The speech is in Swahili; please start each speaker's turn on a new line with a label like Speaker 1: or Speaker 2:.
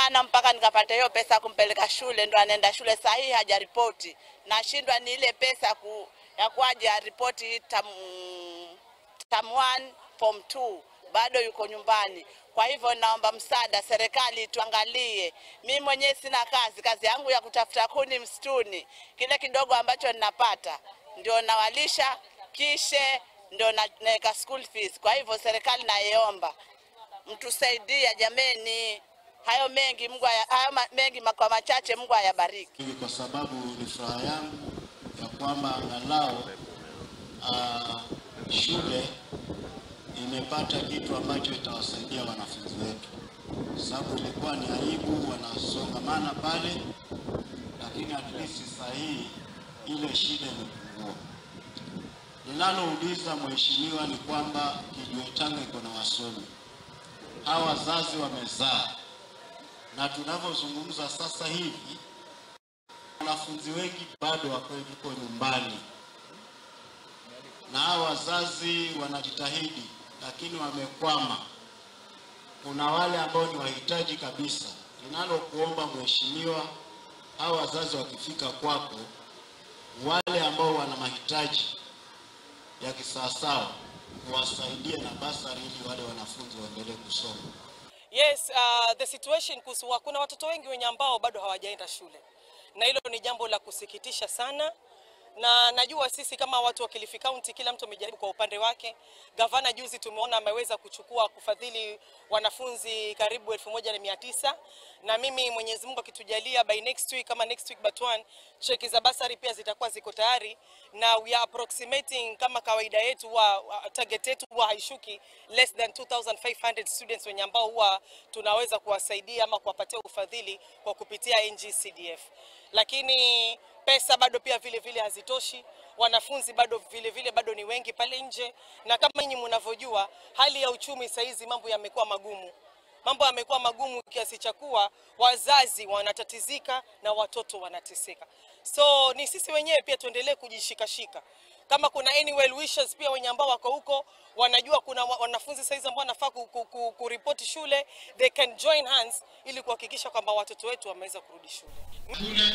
Speaker 1: Nimeng'ang'ana mpaka nikapata hiyo pesa kumpeleka shule, ndo anaenda shule saa hii hajaripoti. Nashindwa ni ile pesa ya kuaje aripoti term 1 form 2, bado yuko nyumbani. Kwa hivyo naomba msaada, serikali tuangalie. Mimi mwenyewe sina kazi, kazi yangu ya kutafuta kuni msituni. Kile kidogo ambacho ninapata ndio nawalisha, kisha ndio naweka school fees. Kwa hivyo serikali naiomba mtusaidie jameni. Hayo mengi Mungu, hayo mengi kwa machache Mungu ayabariki.
Speaker 2: Kwa sababu ni furaha yangu ya kwamba angalau shule imepata kitu ambacho itawasaidia wanafunzi wetu. Sababu ilikuwa ni aibu wanasongamana pale, lakini at least sasa hii ile shida imepungua. Ninalouliza mheshimiwa ni kwamba Kijiwe Tanga iko na wasomi. Hawa wazazi wamezaa, na tunavyozungumza sasa hivi wanafunzi wengi bado wako nyumbani, na hawa wazazi wanajitahidi lakini wamekwama. Kuna wale ambao ni wahitaji kabisa. Ninalokuomba mheshimiwa, hawa wazazi wakifika kwako, wale ambao wana mahitaji ya kisawasawa wasaidie na basari ili wale wanafunzi waendelee kusoma.
Speaker 3: Yes, the situation kuhusu kuna watoto wengi wenye ambao bado hawajaenda shule. Na hilo ni jambo la kusikitisha sana. Na najua sisi kama watu wa Kilifi County kila mtu amejaribu kwa upande wake. Gavana juzi tumeona ameweza kuchukua kufadhili wanafunzi karibu 1900, na mimi Mwenyezi Mungu akitujalia by next week, kama next week but one, cheki za basari pia zitakuwa ziko tayari, na we are approximating kama kawaida yetu wa target yetu huwa haishuki less than 2500 students wenye ambao huwa tunaweza kuwasaidia ama kuwapatia ufadhili kwa kupitia NGCDF. Lakini pesa bado pia vile vile hazitoshi, wanafunzi bado vile vile bado ni wengi pale nje, na kama nyinyi mnavyojua hali ya uchumi saizi mambo yamekuwa magumu. Mambo yamekuwa magumu kiasi cha kuwa wazazi wanatatizika na watoto wanateseka. So ni sisi wenyewe pia tuendelee kujishikashika. Kama kuna any well wishers pia wenye ambao wako huko wanajua kuna wanafunzi saizi ambao wanafaa kuripoti shule, they can join hands ili kuhakikisha kwamba watoto wetu wameweza kurudi shule.
Speaker 2: Shule